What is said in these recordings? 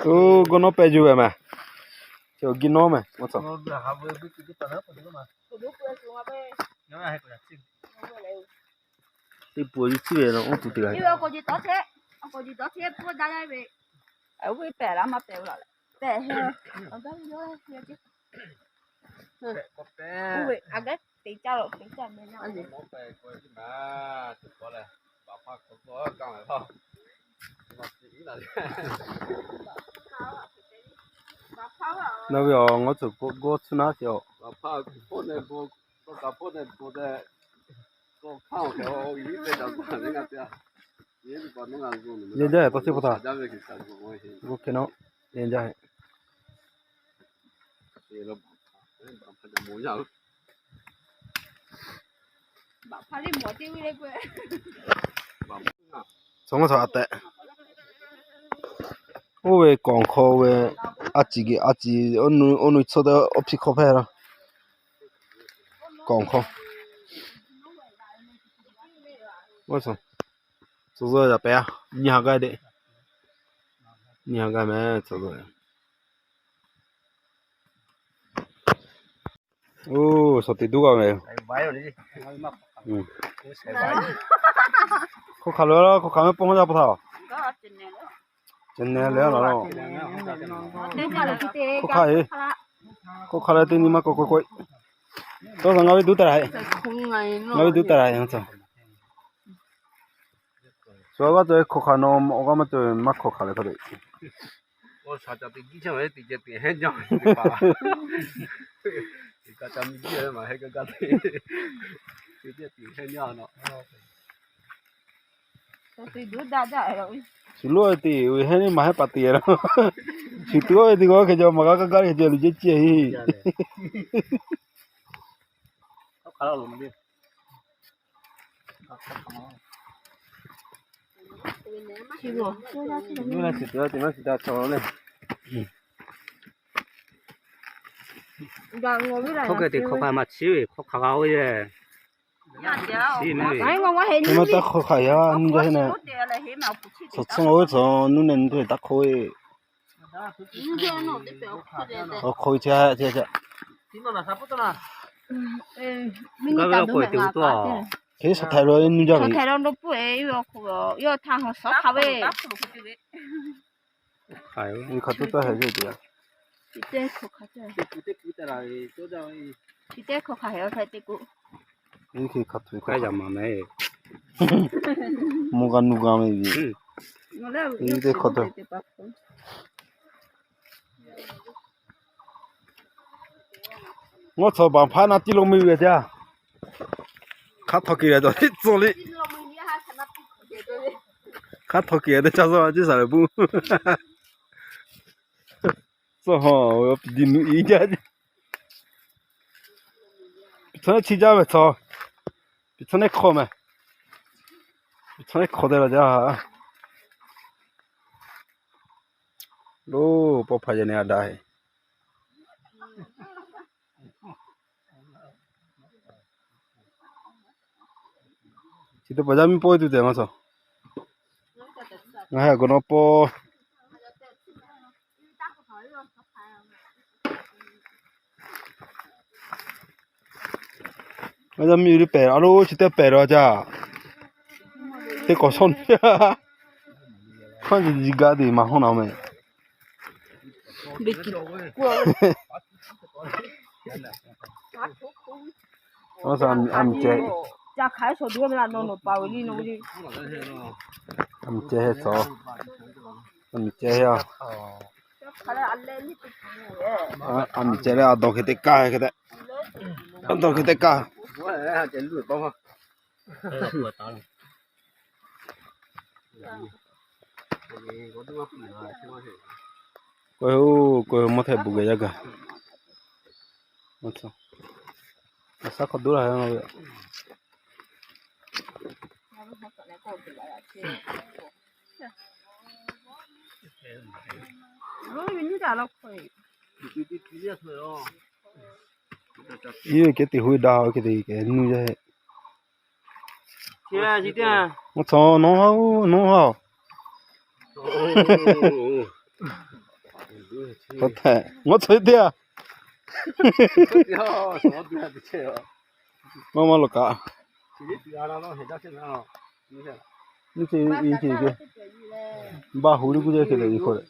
Oˇ, g'awˇ nawˉ pehˇ juˇ ve meh. Chi awˬ giˇ nawˉ meh, maˇ tcuh. Teˇ pun awˬ yuˬ ciˇ ve la oˇ tuˬ teˇ g'aˇ. Nawˬ ve awˬ ngawˇ tcuhˬ g'awˇ tcuhˉ naˉ ce awˬ. Yeˇ jaˇ tawˇ teˇ hpaˍ htaꞈ. G'awˇ hk'e naˉ, yeˇ jaˇ. Tcuh maˇ tcuh a tehꞈ. Oˇ ve kawˬ hk'aw ve a ciˍ geh a ciˍ, oˇ nu tcuhˇ teˇ awˇ hpiˇ hk'awˇ hpehˇ la. Kawˬ hk'aw. Tcuh zuhˆ yaꞈ pehˍ a, nyiˇ ha gaˇ deꞈ. Nyiˇ ha gaˇ meh tcuh zuhˆ. Oˇ, shaˍ tiꞈ duˉ g'a ve. Hk'aw hk'aˬ lo la, hk'aw hk'aˬ meh pon jaˇ pa htaˇ. Ceh neh le la lo. Hk'aw hk'aˬ e, hk'aw hk'aˬ leh teˇ nyi maˇ k'oˆ k'oˆ k'oˆ. Tawˇ ngaˬ ve duˉ taˍ la e. Ngaˬ ve duˉ taˍ la e. Shu g'aˇ cawˬ ve hk'aw hk'aˬ naw, awˬ g'aˇ maˇ cawˬ ve maˇ hk'aw hk'aˬ leh hk'a dehꞈ. Shu loˉ ve teꞈ ve hehˉ neˇ maˬ hehˉ pa teꞈ la. Shu tuˬ oˇ ve teˇ g'aˇ hk'e ca maˬ g'a kaˇ gaˇ hk'e ca luˬ jehˇ ciˇ a heˆ. Hk'aw hk'aˬ maˇ chiˇ ve, hk'aw hk'aˬ g'a oˇ ve. Maˇ taˇ hk'aw hk'aˬ yaˇ nuˇ jaˇ heˆ na. Tcuh tcuhˇ oˇ tcuh nuˇ neh nuˇ teˇ taˇ hk'oˆ ve. Awˬ hk'aw ve chi a chi a. Hk'e shaˍ htaiˍ lo nuˇ jaˇ ve. Mvuhˇ g'a nuˇ g'a ve. Ngawˇ tcuhˬ baˬ hpaˇ naˉ tiˉ lo meuˇ ve teˇ a. Hk'a htawˇ keꞈ ve tawˇ tiˉ tcuh le. Hk'a htawˇ keꞈ ve teˇ caˇ zuhˆ a ciˉ saˍ lehˬ buˆ. Tcuh ha, piˍ di nuˇ i jaˇ. Piˍ tcuhˇ neˇ chi jaˇ meh tcuh. Piˍ tcuhˇ neˇ hk'aw meh. Piˍ tcuhˇ neˇ hk'aw te la jaˇ. Loˬ, pawˇ hpaˇ yaˇ neˇ a daꞈ heˆ. Chi teˇ hpaˍ yaˇ miˇ pawˆ e tuˬ tehꞈ maˇ tcuh. Ngaˬ hui a gaˬ nawˉ pawˇ. Yaˇ miˇ teˇ pehˍ a lo chi teˇ pehˍ la jaˇ. Teˇ k'awꞈ shawˉ nyi. Hk'aˇ nyi nyi gaˇ teˇ maˬ hawˉ na meh. Aˬ, a miˬ ceh. A miˬ ceh heˆ tcuh. A miˬ ceh heˆ a. A miˬ ceh leh a dawˬ hk'e te kaˇ hk'e te. A dawˬ hk'e te kaˇ. K'oˆ-e, k'oˆ-e, mawˇ htehꞈ bvuhꞈ geh yaˇ gaˬ. A shaˉ hk'aw duˉ la ve. Iˉ ve kehˉ teꞈ hui daꞈ ve kehˉ teꞈ kehˉ nuˇ yaˇ heˆ. Mawˇ tcuhˬ nawˉ ha, nawˉ ha. K'awꞈ htaꞈ ngawˉ chaweh teˇ a. Maˇ maˇ lawˬ kaꞈ. Nyiˇ chi nyiˇ chi ke, baˆ hu liˇ kuˇ jaˇ hk'e leh yi hk'o leh.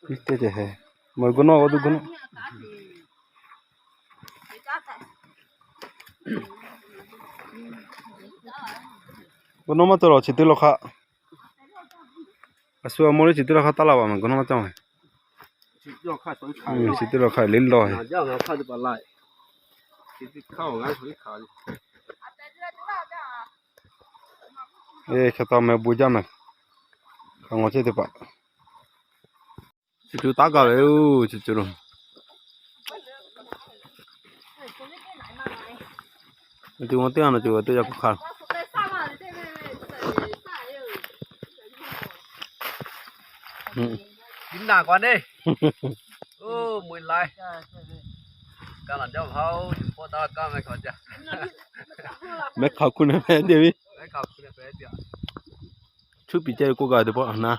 Teˇ ceh he, maˇ gu nawˇ k'o tuˬ gu nawˇ. Gu nawˇ maˇ cawˬ lawˬ, chi teˇ lawˬ hk'aˆ. A shu a mawˇ liˇ chi teˇ lawˬ hk'aˆ taˇ laˇ vaˬ maˬ, gu nawˇ maˇ cawˬ maˬ. Chi teˇ lawˬ hk'aˆ liˇ lawˬ he. Hk'aˬ taw meh bon jaˇ meh. Hk'aˬ ngawˬ chehˇ teˇ hpaˍ. Chi co taˉ gaˇ ve oˬ, chi co lo. Chi co teˇ g'aˇ na co teˇ g'aˇ hk'aˇ. Naˬ k'awꞈ neˇ. Oˇ, mui lai. Ka laˬ jaˇ hpaˇ oˬ, yuˬ pawˆ taˇ kaˇ meh hk'aw jaˇ. Mehˉ hk'aˬ hkuˇ na hpehꞈ te ve. Chuˇ piˍ ceh ve k'oˆ gaˇ ve teˇ pawˆ na.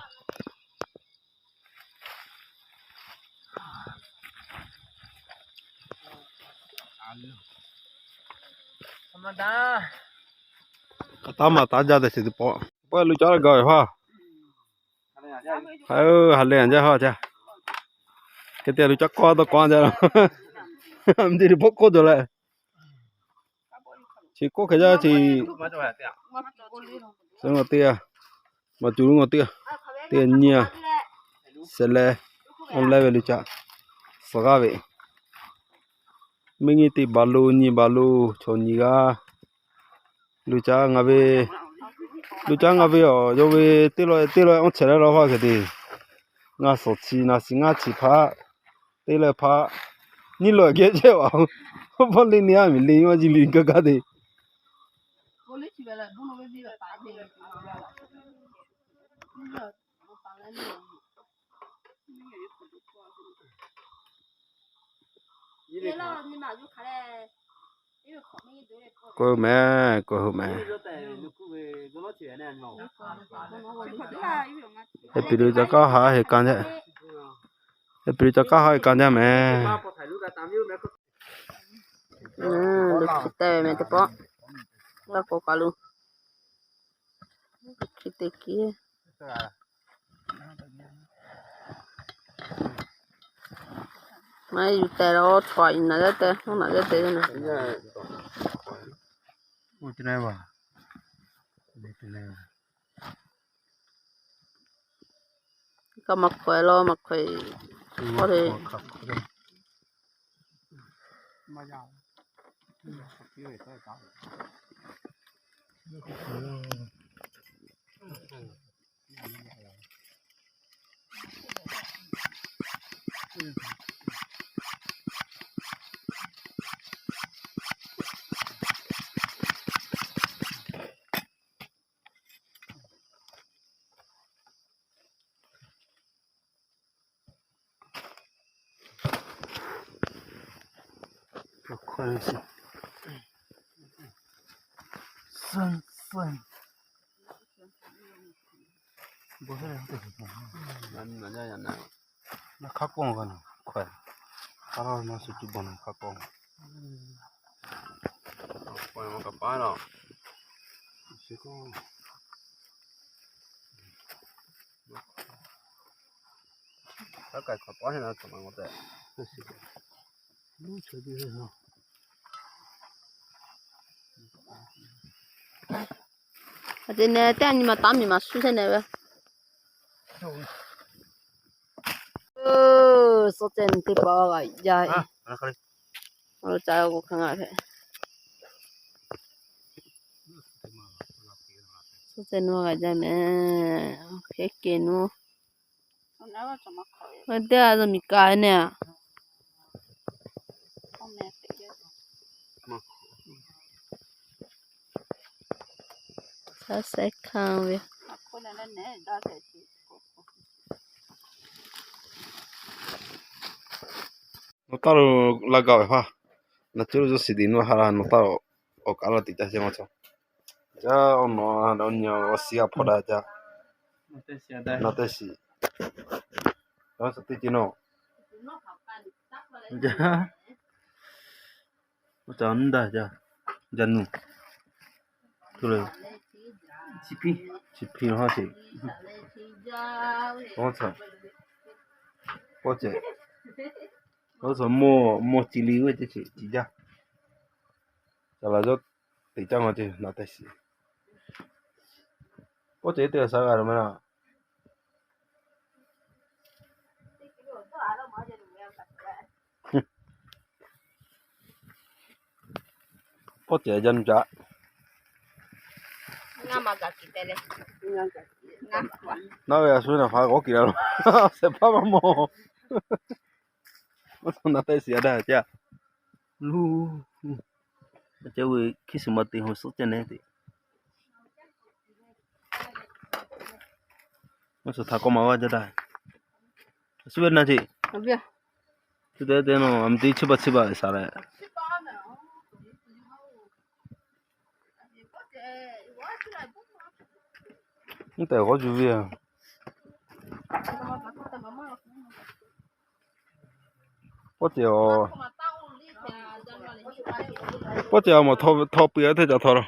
Ka taˇ maˬ taˇ jaˇ tehꞈ chi teˇ pawˆ. Pawˆ lu caˉ la gaˬ ve hpaˇ. Haꞈ lehˬ jaˇ hpaˇ ca. Hk'e te lu caˉ kawˇ tawˇ kawˇ jaˇ la. Mvuhˇ te te pawˆ kawˇ jaw leh. Chi kawˆ hk'e jaˇ chi. Suh ngaˬ teˇ g'aˇ, maˬ cuˬ lu ngaˬ teˇ g'aˇ, teˇ g'aˇ nyiˇ g'aˇ, shehˍ leh, awˇ leh ve lu caꞈ, suhˍ g'aˇ ve, mehˆ nyiˇ teˇ baˬ lo nyi baˬ lo chaw nyi g'aˇ, lu caꞈ ngaˬ ve, lu caꞈ ngaˬ ve awˬ yawˇ ve teˇ lawˆ teˇ lawˆ awˇ chehˬ leh law hpaˇ hk'e te, ngaˬ suhˍ chi naˬ shiˍ ngaˇ chi hpaꞈ, teˇ lawˆ hpaꞈ, nyiˇ lawˆ geh chehˇ vaˬ, hpaw le ni a miˬ le maˇ ji le gaˇ gaˇ te. K'oˆ meh, k'oˆ meh. Heh piˍ lu ca kaˇ haꞈ heˆ kanˇ jaˇ. Heh piˍ lu ca kaˇ haꞈ heˆ kanˇ jaˇ meh. Lo hk'e te ve meh teˇ pawˆ, g'a k'awꞈ kaˬ lo, hk'e te kiˇ. Maˇ heˆ yuˬ tehˬ la, chaw a iˍ naˍ yaˇ tehˬ, naˍ yaˇ tehˬ ve na. Kaꞈ maˇ hkawehˍ law, maˇ hkawehˍ. Hk'a kawˆ g'a na hkawehˍ, hk'a laˇ na shu cuˇ baˬ na hk'a kawˆ. Aˬ te neh teˇ nyi ma taˉ miˬ ma shu chehˇ neh ve. Suhˆ ceh nyi teˇ hpaˍ g'a jaˇ. Lo ca k'o hk'a ngaˬ hpehꞈ. Suhˆ ceh nyi g'a jaˇ meh. Hk'e kehˬ nu. Teˇ g'aˇ zuhꞈ miˬ kaꞈ neh a. Shaˉ shehˉ hkanˇ ve. Nawˬ taˇ lo la gaˬ ve hpaˇ. Na ceuˬ lo zuhˇ shiˍ tiꞈ nuˇ ha la nawˬ taˇ awˬ kaꞈ la teꞈ caˇ shehˍ ma cawˬ. Caˇ awˬ nawˬ a dawˇ nyi awˬ shiˍ a hpawˇ daꞈ caˇ. Na teˇ shiˍ. Teˇ ceuˬ nawˬ. Oˇ ca nuˇ daꞈ caˇ. Ca nuˇ. Chi hpiˇ lo ha sheˍ. Oˇ ca. Oˇ ceh. Oˇ ca mawˇ mawˇ ci li ve teˇ ceuˬ ci jaˇ. Ca la zuhˇ teꞈ caˇ ma ceh na teˇ shiˍ. Oˇ ceh teˇ g'aˇ shaˍ g'a lo maˇ laˇ. Pawˇ cehˬ jaˇ nuˇ caꞈ. Naˉ ve a shu naˬ hpaˍ k'awꞈ kiˬ la lo, shehˍ hpaˇ maˇ mawˬ. Oˇ htaꞈ na teˇ shiˍ a daˇ caˇ. Luˇ, a ceh ve hkiˇ suhˍ ma te ho suhˉ ceh nehˉ te. Oˇ suhˍ htaꞈ k'awꞈ maˍ g'a jaˇ daˇ. Suh ve na ce. Te te te nawˬ a meh te chi baˬ chi baˬ shaˍ leh. Nˉ tehꞈ g'awˇ juˇ ve a. Pawˇ cehˬ a, pawˇ cehˬ a mawˬ htaw pui a teˇ caꞈ htaw la.